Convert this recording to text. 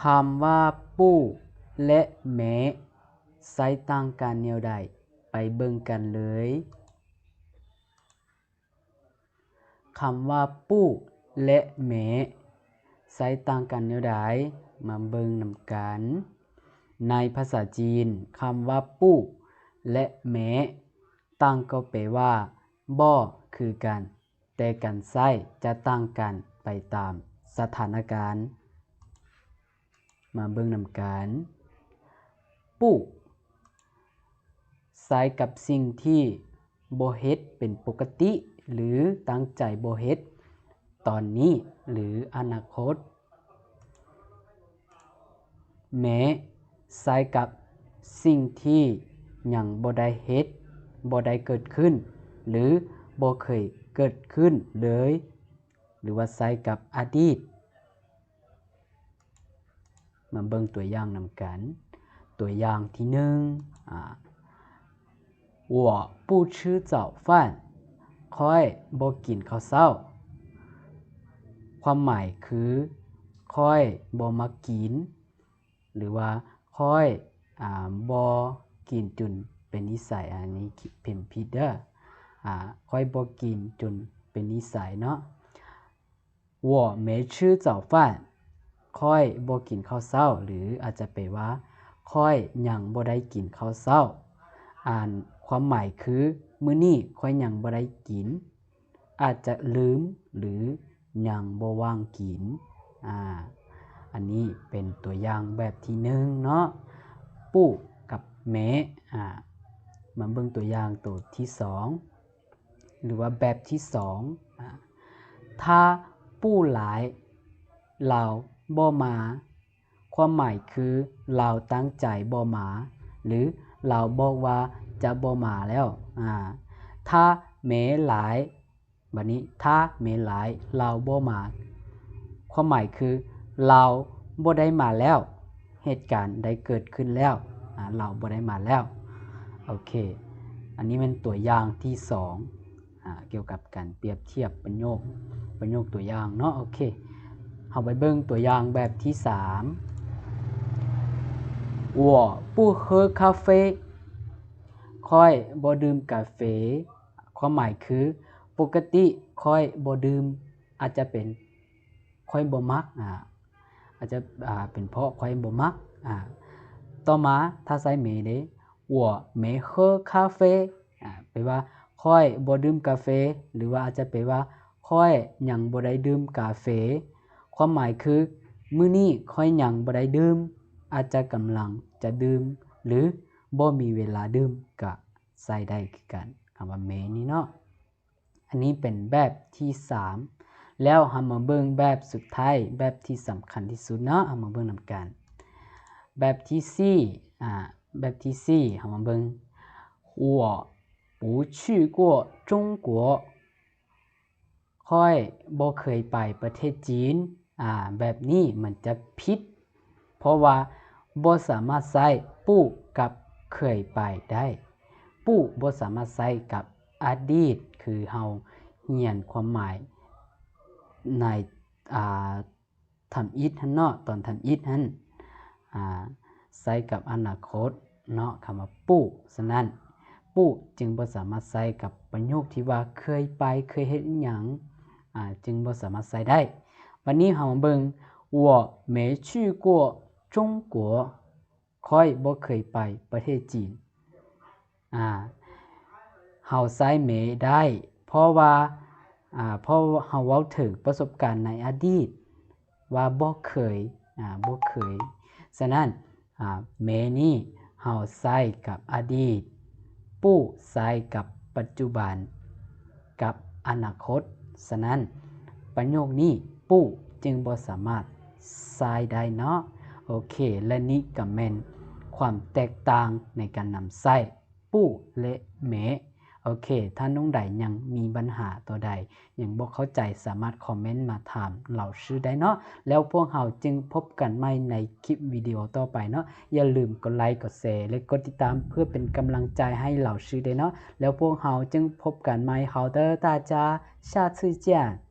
ຄຳວ່າປູ້ ແລະ ແມ້ ໃຊ້ຕ່າງກັນແນວໃດ? ໄປເບິ່ງກັນເລີຍ. ຄຳວ່າປູ້ ແລະ ແມ້ ໃຊ້ຕ່າງກັນແນວໃດ? ມາເບິ່ງນຳກັນ. ໃນພາສາຈີນ, ຄຳວ່າປູ້ ແລະ ແມ້ ຕ່າງກໍແປວ່າບໍ່ຄືກັນ, ແຕ່ການໃຊ້ຈະຕ່າງກັນໄປຕາມສະຖານະການ. ມາເບິ່ງນຳກັນ. ປູ້ ໃຊ້ກັບສິ່ງທີ່ບໍ່ເຮັດເປັນປົກກະຕິ ຫຼື ຕັ້ງໃຈບໍ່ເຮັດຕອນນີ້ ຫຼື ອະນາຄົດ. ແມ້ ໃຊ້ກັບສິ່ງທີ່ຍັງບໍ່ໄດ້ເຮັດ, ບໍ່ໄດ້ເກີດຂຶ້ນ ຫຼື ບໍ່ເຄີຍເກີດຂຶ້ນເລີຍ ຫຼືວ່າໃຊ້ກັບອະດີດ. ມາເບິ່ງຕົວຢ່າງນຳກັນ. ຕົວຢ່າງທີໜຶ່ງ, ອາ, 我不吃早饭, ຂ້ອຍບໍ່ກິນເຂົ້າເຊົ້າ. ຄວາມໝາຍຄື ຂ້ອຍບໍ່ມັກກິນ ຫຼືວ່າຂ້ອຍ, ອາ, ບໍ່ກິນຈົນເປັນນິໄສ. ອັນນີ້ພິມຜິດເດີ. ອາ, ຂ້ອຍບໍ່ກິນຈົນເປັນນິໄສເນາະ. 我没吃早饭, ຂ້ອຍບໍ່ກິນເຂົ້າເຊົ້າ ຫຼື ອາດຈະແປວ່າ ຂ້ອຍຍັງບໍ່ໄດ້ກິນເຂົ້າເຊົ້າ. ອ່ານຄວາມໝາຍຄື ມື້ນີ້ຂ້ອຍຍັງບໍ່ໄດ້ກິນ, ອາດຈະລືມ ຫຼື ຍັງບໍ່ວ່າງກິນ. ອາ, ອັນນີ້ເປັນຕົວຢ່າງແບບທີໜຶ່ງເນາະ, ປູ້ກັບແມ້. ອາ, ມາເບິ່ງຕົວຢ່າງໂຕທີສອງ ຫຼືວ່າແບບທີສອງ, ອາ, ຖ້າປູ້ຫຼາຍ ລາວບໍ່ມາ. ຄວາມໝາຍຄື ລາວຕັ້ງໃຈບໍ່ມາ ຫຼື ລາວບອກວ່າຈະບໍ່ມາແລ້ວ. ອາ, ຖ້າແມ້ຫຼາຍ, ບາດນີ້ ຖ້າແມ້ຫຼາຍ ລາວບໍ່ມາ. ຄວາມໝາຍຄື ລາວບໍ່ໄດ້ມາແລ້ວ, ເຫດການໄດ້ເກີດຂຶ້ນແລ້ວ, ອາ, ລາວບໍ່ໄດ້ມາແລ້ວ. ໂອເຄ, ອັນນີ້ແມ່ນຕົວຢ່າງທີສອງ, ອາ, ກ່ຽວກັບການປຽບທຽບປະໂຫຍກ, ປະໂຫຍກຕົວຢ່າງເນາະ. ໂອເຄ, ເຮົາໄປເບິ່ງຕົວຢ່າງແບບທີສາມ. 我不喝咖啡, ຂ້ອຍບໍ່ດື່ມກາເຟ. ຄວາມໝາຍຄື ປົກກະຕິຂ້ອຍບໍ່ດື່ມ, ອາດຈະເປັນຂ້ອຍບໍ່ມັກ, ອາ, ອາດຈະ, ອາ, ເປັນເພາະຂ້ອຍບໍ່ມັກ. ອາ, ຕໍ່ມາ ຖ້າໃຊ້ແມ້ເດ້, 我没喝咖啡, ອາ, ແປວ່າ ຂ້ອຍບໍ່ດື່ມກາເຟ ຫຼືວ່າອາດຈະແປວ່າ ຂ້ອຍຍັງບໍ່ໄດ້ດື່ມກາເຟ. ຄວາມໝາຍຄື ມື້ນີ້ຂ້ອຍຍັງບໍ່ໄດ້ດື່ມ, ອາດຈະກຳລັງຈະດື່ມ ຫຼື ບໍ່ມີເວລາດື່ມ ກະໃຊ້ໄດ້ຄືກັນ, ຄຳວ່າແມ້ນີ້ເນາະ. ອັນນີ້ເປັນແບບທີສາມ. ແລ້ວເຮົາມາເບິ່ງແບບສຸດທ້າຍ, ແບບທີ່ສຳຄັນທີ່ສຸດເນາະ, ເຮົາມາເບິ່ງນຳກັນ. ແບບທີສີ່, ອາ, ແບບທີສີ່ ເຮົາມາເບິ່ງ. 我不去过中国. ຂ້ອຍບໍ່ເຄີຍໄປປະເທດຈີນ. ອາ, ແບບນີ້ມັນຈະຜິດ, ເພາະວ່າບໍ່ສາມາດໃຊ້ 不 ກັບເຄີຍໄປໄດ້. 不 ບໍ່ສາມາດໃຊ້ກັບອະດີດ ຄືເຮົາຮຽນຄວາມໝາຍໃນ, ອາ, ທຳອິດຫັ້ນເນາະ, ຕອນທຳອິດຫັ້ນ, ອາ, ໃຊ້ກັບອະນາຄົດເນາະ, ຄຳວ່າ 不. ສະນັ້ນ 不 ຈຶ່ງບໍ່ສາມາດໃຊ້ກັບປະໂຫຍກທີ່ວ່າເຄີຍໄປ, ເຄີຍເຮັດອີ່ຫຍັງ, ອາ, ຈຶ່ງບໍ່ສາມາດໃຊ້ໄດ້. ບັດນີ້ເຮົາມາເບິ່ງ 我没去过中国. ຂ້ອຍບໍ່ເຄີຍໄປປະເທດຈີນ. ອາ, ເຮົາໃຊ້没ໄດ້ ເພາະວ່າ, ອາ, ເພາະເຮົາເວົ້າເຖິງປະສົບການໃນອະດີດວ່າບໍ່ເຄີຍ, ອາ, ບໍ່ເຄີຍ. ສະນັ້ນ, ອາ, 没ນີ້ເຮົາໃຊ້ກັບອະດີດ, 不ໃຊ້ກັບປັດຈຸບັນ ກັບອະນາຄົດ. ສະນັ້ນ ປະໂຫຍກນີ້ 不 ຈຶ່ງບໍ່ສາມາດໃຊ້ໄດ້ເນາະ. ໂອເຄ, ແລະນີ້ກໍແມ່ນຄວາມແຕກຕ່າງໃນການນຳໃຊ້ 不 ແລະ 没. ໂອເຄ, ຖ້ານ້ອງໃດຍັງມີບັນຫາຕົວໃດ, ຍັງບໍ່ເຂົ້າໃຈ, ສາມາດຄອມເມັນມາຖາມເຫຼົ່າຊື່ໄດ້ເນາະ. ແລ້ວພວກເຮົາຈຶ່ງພົບກັນໃໝ່ໃນຄລິບວິດີໂອຕໍ່ໄປເນາະ. ຢ່າລືມກົດໄລ, ກົດແຊ ແລະ ກົດຕິດຕາມ ເພື່ອເປັນກຳລັງໃຈໃຫ້ເຫຼົ່າຊື່ໄດ້ເນາະ. ແລ້ວພວກເຮົາຈຶ່ງພົບກັນໃໝ່. 好的，大家下次见。